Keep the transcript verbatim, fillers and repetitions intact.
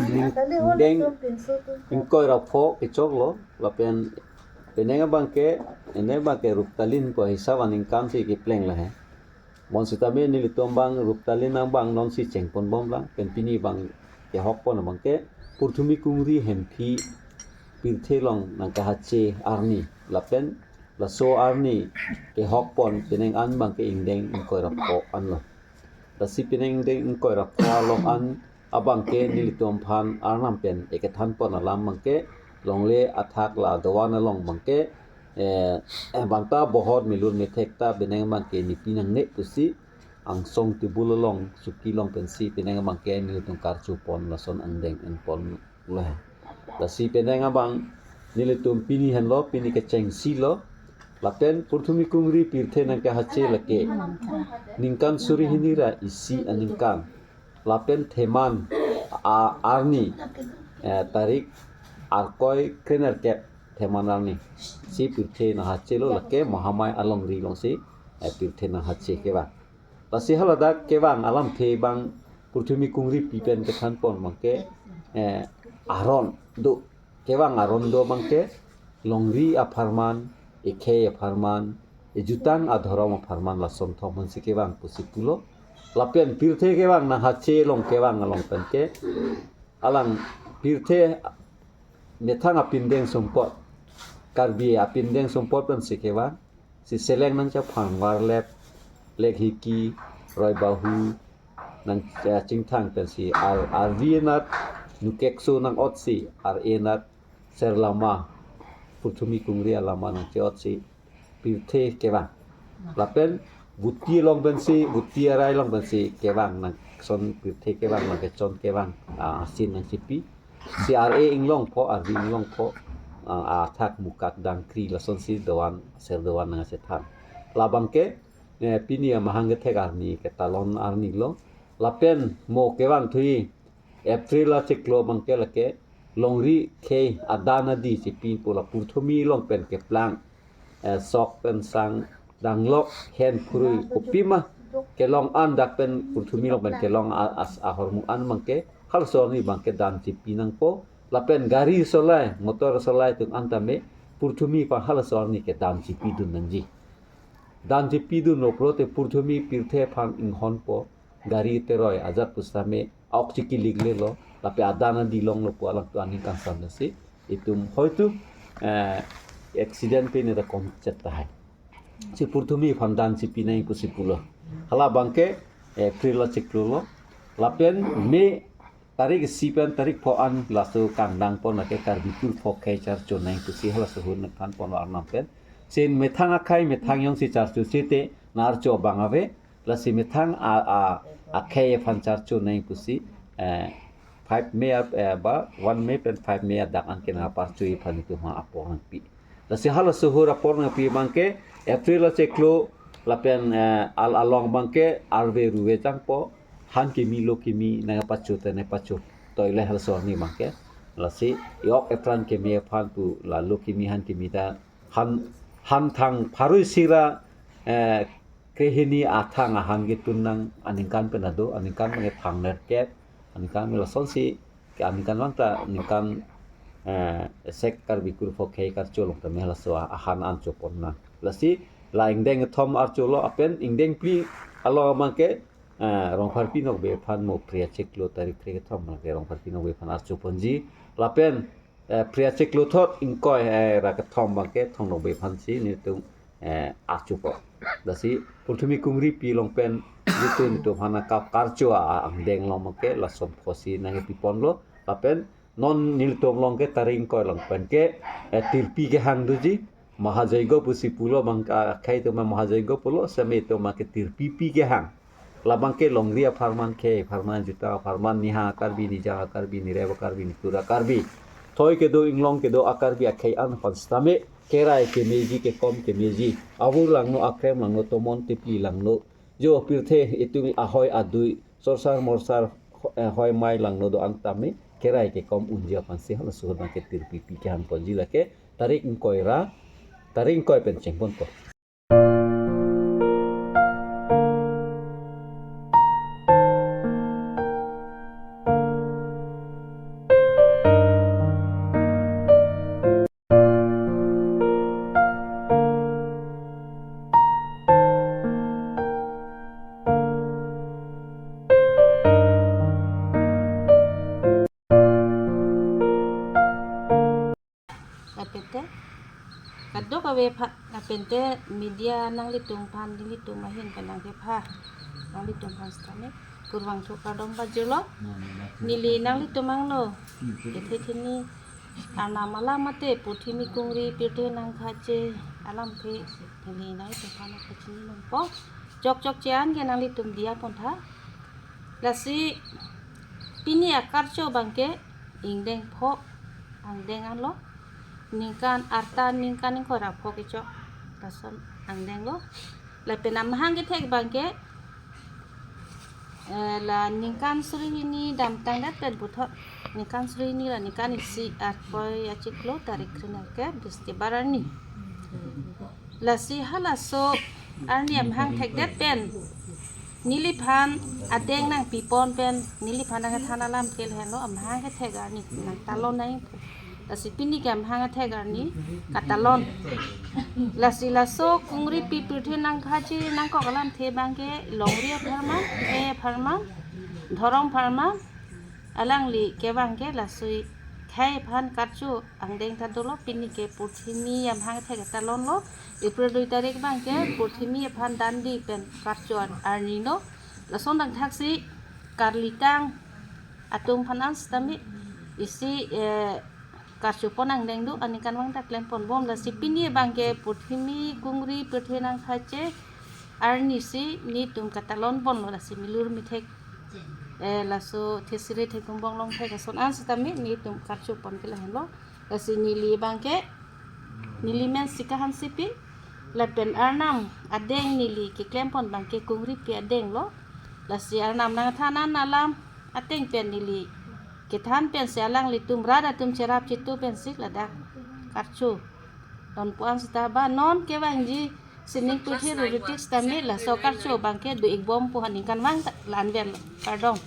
Ning deng ingkoi ra pho kechoklo, lapen penang abangke, ene abangke Ruptalin pu hisab aningkan si kepleng lahai. Bonsitame nelitum abang Ruptalin angbang nonsi chengponbomlang, pen pini abang kehokpon abangke Purthumi Kungri Hemphi pirthe along nangkahache arni, lapen laso arni kehokpon penang an abangke ingdeng ingkoi ra pho anlo. Lasi penang ingdeng ingkoi ra pho along an abangke nelitum aphan Arnam pen ekethanpon alam abangke longle athak la doan along abangke, eh, eh, bangta bohor milur methek ta penang abangke nepi nangne pusi angsong tebul along suki long pensi penang abangke nelitum karchupon lason angdeng ingponlo. Lasi penang abang nelitum pini henlo, pini kechengsi lo. Lapen Purthumi Kungri pirthe nangkahache lake ningkan suri hini ra isi aningkan. Lapen theman a arni, eh, tarik arkoi krenerkep theman arni si pirthe nanghachelo, lake Mahamai alongri alongsi, eh, pirthe nanghache kevang. Lasi haladak kevang alamthe abang Purthumi Kungripi pen kethanpon abangke, eh, aron do. Kevang aron do abangke longri apharman, ekhei apharman, ejutang adhorom apharman, lason thom ansi kevang pusi pulo. Lapen pirthe kevang nanghache along kevang along penke alang pirthe methang apindeng sumpot, Karbi apindeng sumpot pensi kevang. Si seleng nangchephang Warlep, Lekhiki, Roibahu, nang, eh, chingthang pensi ar, arvi anat, Nukekso nang-otsi, ar-e anat, Serlama, Purthumi Kungri alama nangche-otsi pirthe kevang. Lapen Vuti along pensi, Vuti arai along pensi kevang nangson pirthe kevang, nangkechon kevang, ah, asin nangchepi. Si ar-e inglong pho, arvi inglong pho, ah, athak mukak dangkri lasonsi doan, ser doan nangchethan. Labangke, eh, pini amahang kethek arni, ketalon arni lo. Lapen mo kevang thui April achiklo abangke lake longri khei adan adi chepi pu la Purthumi along pen keplang, eh, sok pen sang, danglok, hen phurui kopima kelong an dak pen Purthumi along pen kelong a-, as ahormu an abangke halaso arni abangke dan chepi nangpo. Lapen gari solai, motor solai atum an tame Purthumi aphan halaso arni ke dan chepidun nangji. Dan chepidunlo pulote Purthumi pirthe aphan inghonpo, gari teroi ajat pusitame aok chikiliklelo, lapen adan adi longlo pu alangtum aning kangsam nasi. Itum hoitu, eh, accident pen ida komchet tahai. Si Purthumi aphan dan chepi nangji pusi pulo. Hala abangke, eh, April achiklo lo. Lapen May tarik isi pen tarik pho an laso kangdangpon lake Karbi Kurpho Khei charcho nangji pusi halaso ahut nangthanponlo Arnam pen. Sin methang akhei methang jongsi charcho site na archo abang ave, lasi methang a, a, akhei aphan charcho nangji pusi, eh, five May ap-, eh, ba one May pen five May adak anke nangparcho aphan itum apor nangpi. Lasi halaso ahut apor nangpi abangke April achiklo lapen, eh, al along abangke arve ruve jangpo, han kimi lo kimi nangpacho te nangpacho toile halaso arni abangke. Lasi yok epran kimi aphan pu la lo kimi han kimi ta han, han thang pharo isi ra, eh, krehini athang ahan ketun nang aningkan pen ado, aningkan pen thangnerkep, aningkan pen lasonsi ke aningkan vang ta aningkan, eh, sek Karbi Kurpho Khei karcho along tame halaso ahan an chopon nang. Lasi la ingdeng kethom archo lo, lapen ingdeng phli along abangke, eh, Rongpharpi Nokbe aphan mo April achiklo tarik phli kethom abangke Rongpharpi Nokbe aphan archoponji. Lapen, eh, April achiklo thot ingkoi, eh, ra kethom abangke Thong Nokbe aphansi nelitum, eh, archopo. Lasi Purthumi Kungripi along pen nelitum nelitum aphan akap karcho a, a, angdeng along abangke lason phosi nangpiponlo. Lapen non nelitum along ke tarik ingkoi along penke, eh, tirpi kehang doji. Mahajoigo pusi pulo abang, ah, akhei atum Mahajoigo pulo, seme atum ke tirpi pi kehang. Labangke longri apharman, khei apharman, juta apharman, Nihang a-Karbi, Nijang a-Karbi, Nirep a-Karbi, Nitur a-Karbi, thoi kedo inglong kedo a-Karbi akhei an aphan sitame kerai kemeji, kekom kemeji, avur langno, akrem langno, tomon tepli langno, jo pirthe itum ahoi adui, sorsar morsar, eh, hoi mai langno do-an tame kerai kekom unji aphansi halaso ahut abangke tirpi pi kehangponji lake tarik ingkoi ra, tarik ingkoi pen chengponpo. Dok ave pha, lapen te media nanglitum aphan, nelitum ahin pen nangkepha, nanglitum aphan sitame kurvangthu kardom pajirlo. Neli nanglitum angno kethe thini arnam alam mate purthimi kungri pirthe nangkhache alamthe neli nanglitum aphan pachini nangpo. Chokchok che-an ke nanglitum diya pontha. Lasi pini akarcho abangke ingdeng pho angdeng anlo. Ningkan arta, ningkan ingkoi ra pho kechok lason angdenglo. Lapen amahang kethek abangke, eh, la ningkan suri hini damtangdet pen puthot, ningkan suri hini la ningkan isi arkoi achiklo tarik kre-nerkep Bistibar arni. Lasi halaso arni amahang thekdet pen neliphan adeng nangpipon pen neliphan nangkethan alam ke lahenlo, amahang kethek arni nangtalon nang. Lasi pini ke amahang kethek arni katalon. Lasi laso kungripi pirthe nangkhache nangkok alamthe abangke longri apharman, khei apharman, dhorom apharman, alangli ke abangke laso khei aphan karcho angdeng ta dolo. Pini ke purthimi amahang thek talonlo. April dui tarik abangke purthimi aphan dandi pen karcho ar-, arni no. Lason dangthaksi karlitang atum aphan an sitame isi, eh, karcho pon angdeng do, aningkanvang ta klem ponbom. Lasi pini abangke purthimi kungri pirthe nangkhache arni si netum katalon ponlo, lasi milur mithek, eh, laso thesire thekungbong longthek ason an sitame netum karcho pon ke lahenlo. Lasi neli abangke neli men Sika Hansepi, lapen arnam adeng neli keklem pon abangke kungripi adenglo. Lasi arnam nangthan an alam ateng pen neli kethan pensi alanglitum rat atum cherap chitu pensi ladak karcho donpo an sita ba non kevangji sining purthimir ruritik sitame laso karcho abangke do-ikbom pu aningkanvang ta la-an vel kardom.